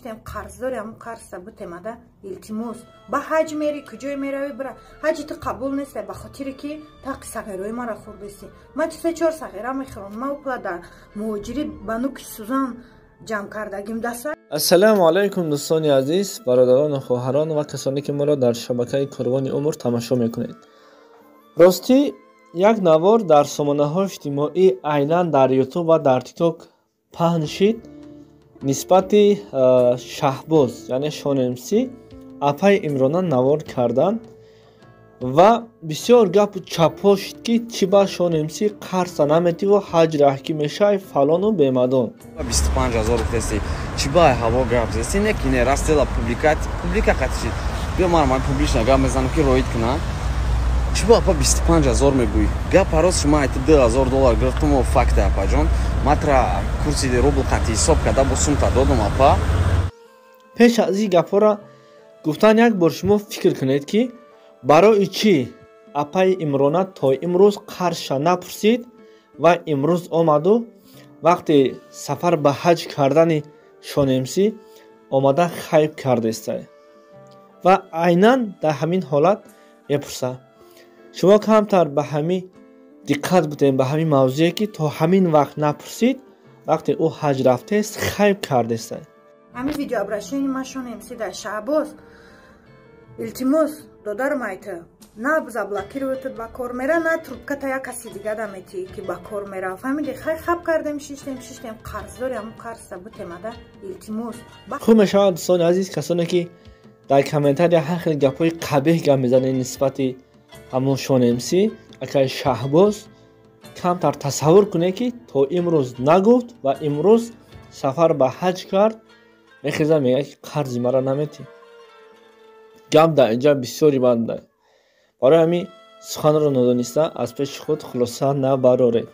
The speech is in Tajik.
Қарздори ҳамун қарзта бутемада, илтимос. Ба ҳаҷ мери, куҷое меравӣ, бира, ҳаҷи ту қабул неста, ба хотире ки тақи сағирои мара хӯрдеси. Ман се чор сағира мехӯрам, ма упла дар муҳоҷирӣ ба нуки сӯзан ҷамъ кардагим даста. Ассалому алайкум, дӯстони азиз, бародарону хоҳарон ва касоне, ки моро дар шабакаи Корвони умр тамошо мекунед. Ростӣ, як навор дар сомонаҳои иҷтимоӣ, айнан дар Ютуб ва дар Тикток паҳн шид нисбати Шаҳбоз, яъне Шонмс. Апаи Имрона навор карданд ва бисёр гапу чапҳо шид, ки чӣ ба Шонмс қарза наметиву ҳаҷ раҳкӣ мешавай, фалону бемадон. 25 000 гуфтеси, чӣ ба ҳаво гап зеси? Не ки не растела публикат публика қатишид. Биё, ман публично гап мезанам, ки роид кунам. Чӣ ба апа 25 000 мегӯӣ? Гап ҳароз, шума айти 2000 доллар гирифтуму факте, апаҷон, матра курси рубл қати ҳисоб карда бо сумта додум, апа. Пеш аз ин гапҳоро гуфтан як бор шумо фикр кунед, ки барои чӣ апаи Имрона то имрӯз қарзша напурсид ва имрӯз омаду вақте сафар ба ҳаҷ кардани Шонемсӣ омада хайб кардеста ва айнан дар ҳамин ҳолат мепурсад. Шумо камтар ба ҳамин диққат будем, ба ҳамин мавзӯе, ки то ҳамин вақт напурсид, вақте ӯ ҳаҷ рафтест, хайб кардеста. Ҳамин видеообращение ма Шонемси дар Шаҳбоз, илтимос, додарам, айта на заблокировать ба кор мера, на трубката як каси дига даметӣ, ки ба кор мера. Фаҳмиди? Хай, хаб кардем, шиштем, шиштем, қарздори ҳамун қарзта бутемада, илтимос. Хуб мешавад, дӯстони азиз, касоне ки дар комментария ҳар хел гапҳои қабеҳ гап мезанед нисбати ҳамон Шонмс, акаи Шаҳбоз, камтар тасаввур кунед, ки то имрӯз нагуфт ва имрӯз сафар ба ҳаҷ кард, мехеза, мегӯяд, ки қарзи мара наметӣ. Гап дар инҷа бисёри банд. Барои ҳамин суханро нодониста аз пеши худ хулоса набароред.